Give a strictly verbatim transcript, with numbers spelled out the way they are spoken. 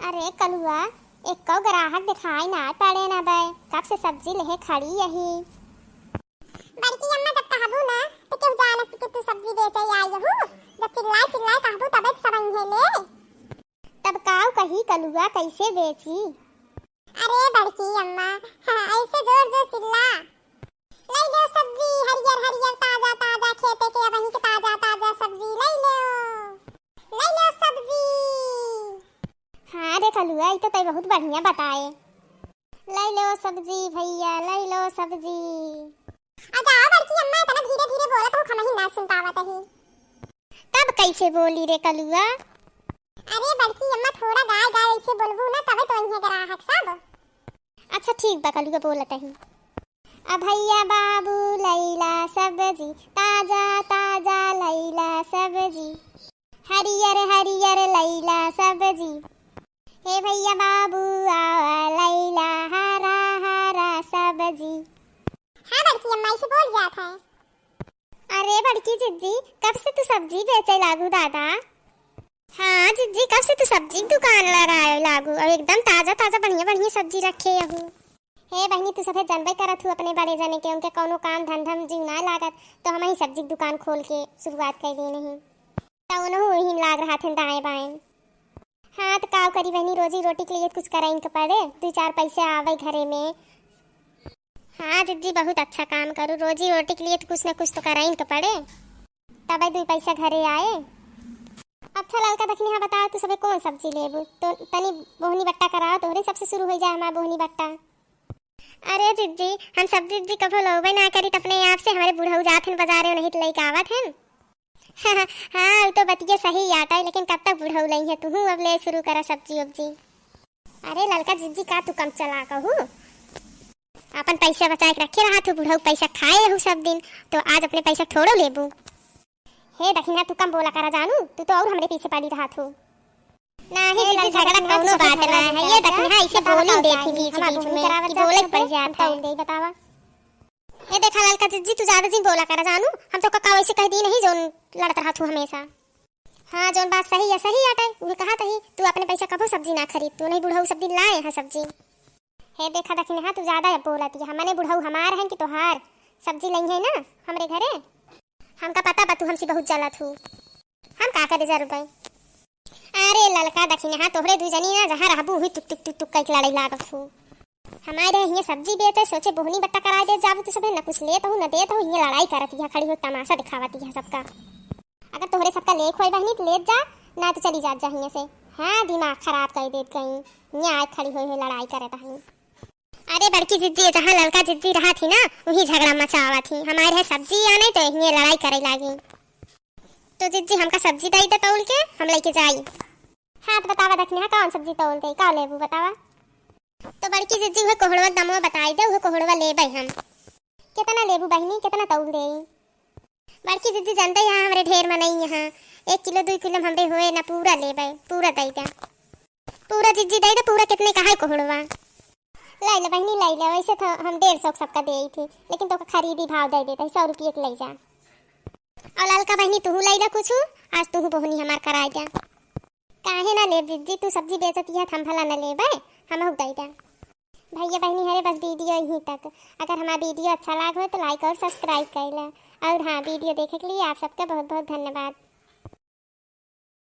अरे कलुआ, एक्को ग्राहक दिखाई ना पड़े ना बे, कब से सब्जी लेहे खड़ी यही। बड़की अम्मा, जब कहबू ना तो केहू जान सके तू सब्जी बेचे आई हू। जब चिल्लाए चिल्लाए कहबू तबे तो सब अइहे ले। तब काऊ कही कलुआ, कैसे बेची? अरे बड़की अम्मा, हाँ, ऐसे जोर जोर चिल्ला। लई लेव सब्जी, हरियर हरियर ताजा ताजा खेते के अबहीं के ताजा ताजा सब्जी लई लेव। लई लेव सब्जी। हाँ रे कलुआ, ई तो तै बहुत बढ़िया बताए। लई लेव सब्जी भैया, लई लेव सब्जी। आ जाओ बड़की अम्मा, इतना धीरे धीरे बोलत हो, हमही ना सुन पावत ही। तब कैसे बोली रे कलुआ? अरे बड़की अम्मा, थोड़ा गाय गाय ऐसे बोलबू ना, तबे तो अइहे ग्राहक सब। अच्छा ठीक बा कलुआ, बोलत ही। आ भैया बाबू लैला सब्जी, ताजा ताजा लैला सब्जी, हरियर हरियर लैला सब्जी। हे भैया बाबू आवा लैला हरा हरा सब्जी। हाँ बड़की अम्मा, ऐसे बोल जात है। अरे बड़की जिज्जी, कब से तू सब्जी बेचे लागू दादा? हाँ जिज्जी, कब से तू सब्जी के दुकान लगाए लागू और एकदम ताजा ताजा बढ़िया बढ़िया सब्जी रखे हू। हे बहिनी, तू सभे जानबे करत हू अपने बड़े जने के, उनके कौनो काम धंधा में जीव ना लागत, तो हमही सब्जी के दुकान खोल के शुरुआत कर दी नहीं। तो उनहू वहीं लाग रहा थे दाएं बाएं। हाँ, तो काव करी बहिनी, रोजी रोटी के लिए तो कुछ करइन के पड़े, दू चार पैसे आवे घरे में। हाँ जिज्जी, बहुत अच्छा काम करू, रोजी रोटी के लिए तो कुछ न कुछ तो करइन के पड़े, तबे दू पैसा घरे आए। अच्छा ललका दखिनिहा, बताओ तू सबे कौन सब्जी लेबू? तो तनी बोहनी बट्टा कराओ, तोहरे सबसे शुरू हो जाए हमार बोहनी बट्टा। अरे जिज्जी, हम सब्जी उब्जी कभो लौबे ना करी, त अपने आप से हमारे बुढ़ऊ जात हन बाजारे, नहीं तो लेके आवत हन। हाँ, उ तो बतिया सही आटा है, लेकिन कब तक बुढ़ऊ लई है? तुहू अब ले शुरू करा सब्जी उब्जी। अरे ललका जिज्जी, का तू कम चलाक हू? अपन पैसा बचाए के रखे रहा तू, बुढ़ऊ पैसा खाए रहू सब दिन, तो आज अपने पैसा थोड़ो लेबू। हे दखिना, तू कम बोला करा जानू, तू तो और हमरे पीछे पड़ी रहा तू। नाही हे जिज्जी, ललका झगड़ा दखिना, कौनो तू बात ना है। ये दखिना ऐसे बोली देती बीच बीच में कि बोले पड़ जात है। तौल दे बतावा। ये देखा ललका जिज्जी, तू ज्यादा जिन बोला करा जानू, हम तो कका वैसे कह दी नहीं जोन लड़त रहा तू हमेशा। हाँ, जोन बात सही है, सही आटे, उहे कहा तही, तू अपने पैसा कभो सब्जी ना खरीद, तू नहीं बुढ़ऊ सब दिन लाए हैं सब्जी। हे देखा दखिना, तू ज्यादा अब बोलत है, मने बुढ़ऊ हमार हैं कि तोहार सब्जी लई है ना हमरे घरे। हमका पता बा तू हमसे बहुत जलत हू, हम का करे जरूर गई। अरे ललका दखिना, तोहरे दू जनी ना जहाँ रहबू हुई टुक टुक टुक टुक कइके लड़ाई लागत हू। हमारे हियाँ सब्जी बेचे सोचे बोहनी बट्टा कराए दे जाबू तू सबे, न कुछ लेत हू न देत हू, हियाँ लड़ाई करत हियाँ खड़ी हो तमाशा दिखावत हियाँ सबका। अगर तोहरे सबका लेक होए बहिनी तो लेत जा, ना तो चली जात जा हियाँ से। हाँ, दिमाग खराब कर देत गई, हियाँ आए खड़ी होए हुए लड़ाई करत हई। अरे बड़की जिज्जी, जहाँ ललका जिज्जी रहा थी ना, वही झगड़ा मचावा थी। हमारे है सब्जी आने तो हियाँ लड़ाई करे लागी। तो जिज्जी हमका सब्जी दे दे तौल के, हम लेके जाई। हाँ तो बतावा दखिना, कौन सब्जी तौल दे, का लेबू बतावा? तो बड़की जिज्जी उहे कोहड़वा दमवा बताई दे, उहे कोहड़वा लेबे हम। कितना लेबू बहिनी, कितना तौल देई? बड़की जिज्जी जानते यहाँ हमरे ढेर मनई यहाँ, एक किलो दू किलो में हमरे होए ना, पूरा लेबे, पूरा दे दे। पूरा जिज्जी दे दे, पूरा कितने का है कोहड़वा? ले ले बहिनी, ले ले, वैसे तो हम डेढ़ सौ के सबका देई थी, लेकिन तोका खरीदी भाव दे देते, सौ रुपये के ले जा। और ललका बहिनी, तुहू ले ले कुछ, आज तुहू बोहनी हमार कराए दे। काहे ना लेब जिज्जी, तू सब्जी बेचत हिया, हम भला न लेबे, हमहू दे दे। भैया बहिनी हरे, बस वीडियो यहीं तक। अगर हमारा वीडियो अच्छा लाग हो तो like और subscribe कर ले। और हाँ, वीडियो देखे के लिए आप सबका बहुत बहुत धन्यवाद।